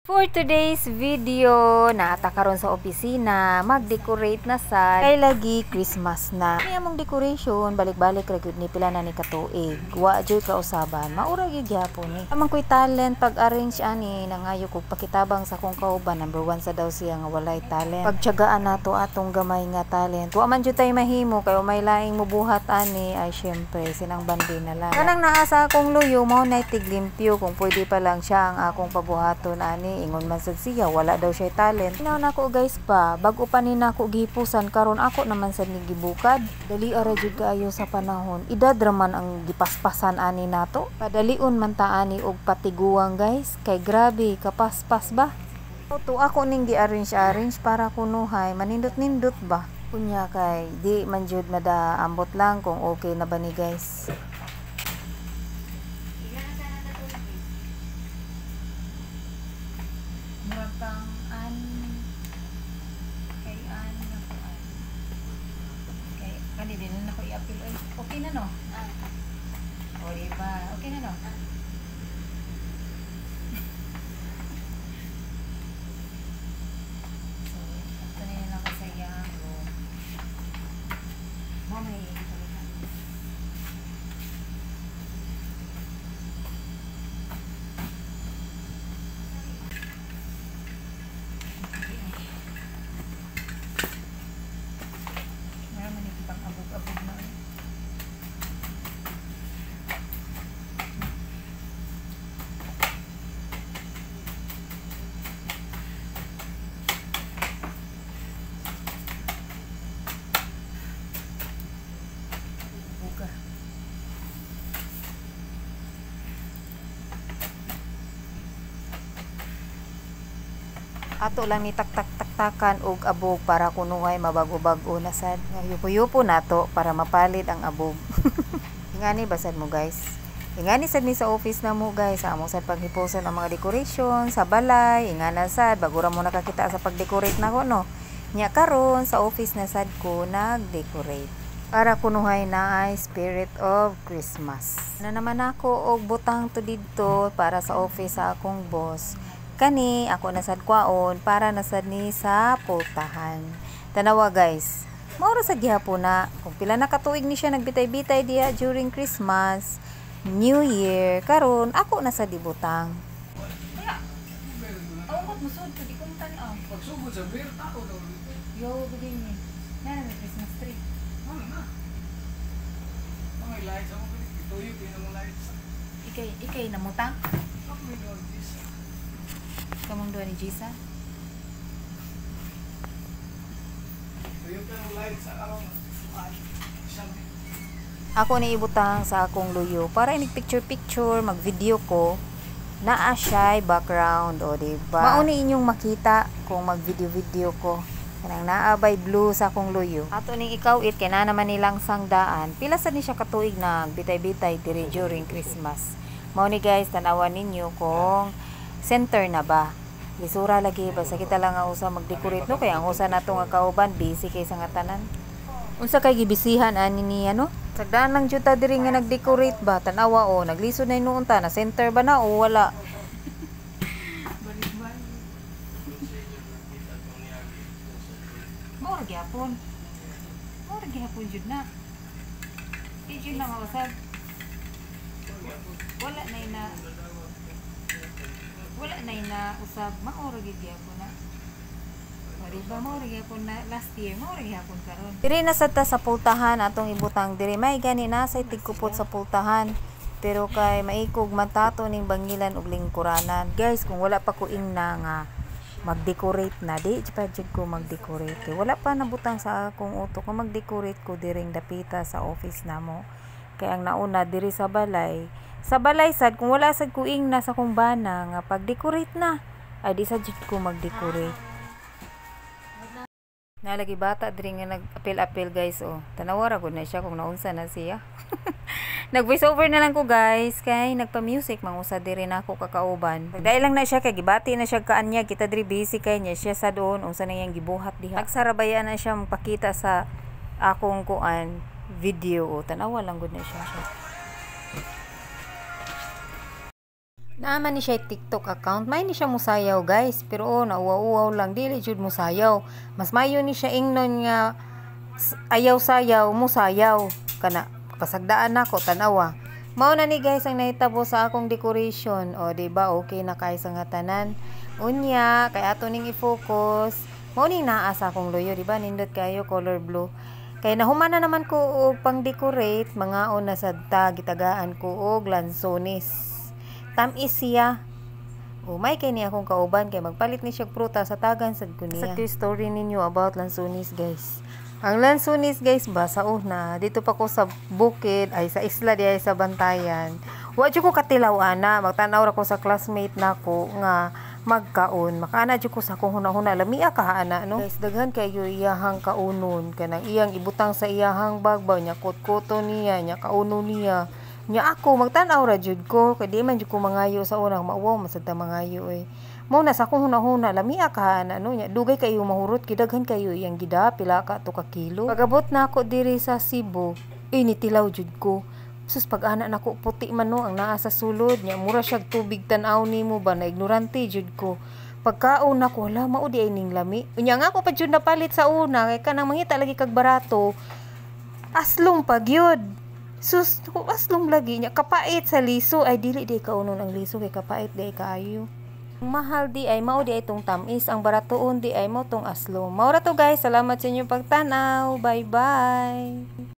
For today's video, naa ta karon sa opisina, mag-decorate na sa kay lagi Christmas na. Kaya mong decoration, balik-balik ra gyud ni pila na ni katuig. Wa jud kausaban, maura gyud gyapon ni. Amang ko'y talent pag-arrange ani, nangayo kog pakitabang sa akong kauban, number 1 sa daw siya nga walay talent. Pagtiyagaan nato atong gamay nga talent. Wa man jud tay mahimo kay may laing mubuhat ani ay syempre sinang bandi na lang. Kanang naa sa akong luyo mao nay tiglimpyo kung pwede pa lang siya ang akong pabuhaton ani, ingon man sad siya wala daw siya talent. Inaw nako guys pa, bag-o pa ni nako gihipusan karon ako naman sad ni gibukad. Dali ara jud kaayo sa panahon. Edad ra man ang gipaspasan ani nato. Padalion man ta ani og patiguang guys, kay grabe kapaspas ba. To ako ning gi-arrange-arrange para kunuhay manindot-nindot ba. Unya kay di man jud mada ambot lang kung okay na ba ni guys. Murag kang an kay an nga kuan. Kay kani din na nako i-appeal oy. Okay na no? O di ba? Okay na no? So, ato na yun ako sa iyang room. Mo may gitalikan. Meron man yung pang abog-abog na. Buga. Ato lang ni taktak-taktakan og abog para kunuhay mabago-bago na sad. Yupo-yupo nato para mapalid ang abog. Ingani basad mo guys. Ingani sad ni sa office na mo guys. Amo sad paghipuson ang mga decoration sa balay, ingana sad bago ra mo nakakita sa pag-decorate nako no. Nya karon sa office na sad ko nag-decorate para kunuhay na ay spirit of Christmas. Na naman ako og butang to didto para sa office sa akong boss. Kani ako na sad kwaon para na sad ni sa pultahan. Tanawa guys, mao ra sad gihapon na kung pila na katuig ni siya nagbitay-bitay diha during Christmas, New Year, karon ako na sad ibutang. Wala. Awat mo sud di ko tan-aw. Pagsugod sa beer, tao daw dito. Yo bigay ni. Na may Christmas tree. Ano na? Mga lights, ako pwede ituyo, yun ang lights. Ikay ikay namutang. Ako may doon, this. Kamong duha ni Gisa. Tuyo ka ng lights, araw. Ay, isang. Ako ni ibutang sa akong luyo para inig picture picture, mag-video ko naa siya'y background o diba? Mauni inyong makita kung mag-video-video ko. Kanang naa bay blue sa akong luyo. Ato ning ikaw it kay naa naman nilang sangdaan. Pila sad ni siya katuig nagbitay-bitay diri during Christmas. Mao ni guys, tanawan ninyo kung center na ba. Lisura lagi basta kita lang ang usa mag-decorate no kay ang usa nato nga kauban busy kay sa nga tanan. Unsa kay gibisihan ani niya no? Sagdaan lang jud ta diri nga nag-decorate ba tan-awa o naglisod na hinuon ta na center ba na o wala. Mao ra gyapon. Mao ra gyapon jud na. Di jud na mausab. Wala na na wala na na usab mao ra gyud gyapon na. O diba mao ra gyapon na last year, mao ra gyapon karon. Diri na sad ta sa pultahan atong ibutang diri may gani na sa tigkupot sa pultahan. Pero kay maikog man tato ning bangilan og lingkuranan. Guys, kung wala pa ko ingna nga mag-decorate na, di pa jud ko mag-decorate. Kay wala pa nabutang sa akong utok nga mag-decorate ko diring dapita sa office namo. Kay ang nauna diri sa balay. Sa balay sad kung wala sad ko ingna sa akong bana nga pag-decorate na, ay di sad jud ko mag-decorate. Nalagi bata diri nga nag-apil-apil guys oh. Tanawa ra gud na siya kung naunsa na siya. Nag-voice over na lang ko guys kay nagpa-music mangusa diri na ako kakauban. Dahil lang na siya kay gibati na siya kaanya kita diri busy kay niya siya sa doon unsa na iyang gibuhat diha. Nagsarabayan na siya magpakita sa akong kuan video oh. Tanawa lang gud na siya. Naa man ni siya TikTok account, may ni siya musayaw, guys, pero oh, nauwaw-uwaw lang, dili jud musayaw. Mas mayo ni siya ingnon nga ayaw sayaw, musayaw. Kana pasagdaan nako, tan-awa. Mao na ni, guys, ang nahitabo sa akong decoration. O di ba okay na kay sa nga tanan. Unya kay ato ning i-focus. Mao ning naa sa akong luyo, di ba? Nindot kayo, color blue. Kay nahuman na naman ko og pang-decorate, mangaon na sad ta, gitagaan ko og lansones. Tam-is siya. Umay kay ni akong kauban kay magpalit ni siya prutas sa tagan sad ko niya. Sa story ninyo about lansones, guys. Ang lansones, guys, ba sa una, dito pa ko sa bukid ay sa isla di ay sa Bantayan. Wa jud ko katilaw ana, magtan-aw ra ko sa classmate nako nga magkaon. Makaana jud ko sa akong hunahuna, lamia ka ana, no. Guys, daghan kayo iyahang kaunon kanang iyang ibutang sa iyahang bag ba nya, kutkuto niya nya, kaunon niya. Nya ako magtan-aw ra jud ko kay di man jud ko mangayo sa unang, mauwaw man sad ta mangayo oy. Mao na sa akong hunahuna, lamia ka ana, no, nya dugay kayo mahurot kay daghan kayo iyang gida, pila ka to ka kilo. Pagabot na ako diri sa Cebu, eh nitilaw jud ko. Sus, pag ana nako, puti man no ang naa sa sulod nya, mura siya tubig tan-aw nimo ba, na ignorante jud ko. Pagkaon nako, hala, mao di ay ning lami. Unya nga ako pa jud napalit sa una kay kanang mangita lagi kag barato. Aslong pagyud. Sus, aslong lagi nya, kapait sa liso ay dili di kaunon ang liso kay kapait di ay kaayo. Ang mahal di ay mao di ay tong tamis, ang baratoon di ay mao tong aslong. Mao ra to, guys. Salamat sa inyong pagtanaw. Bye bye.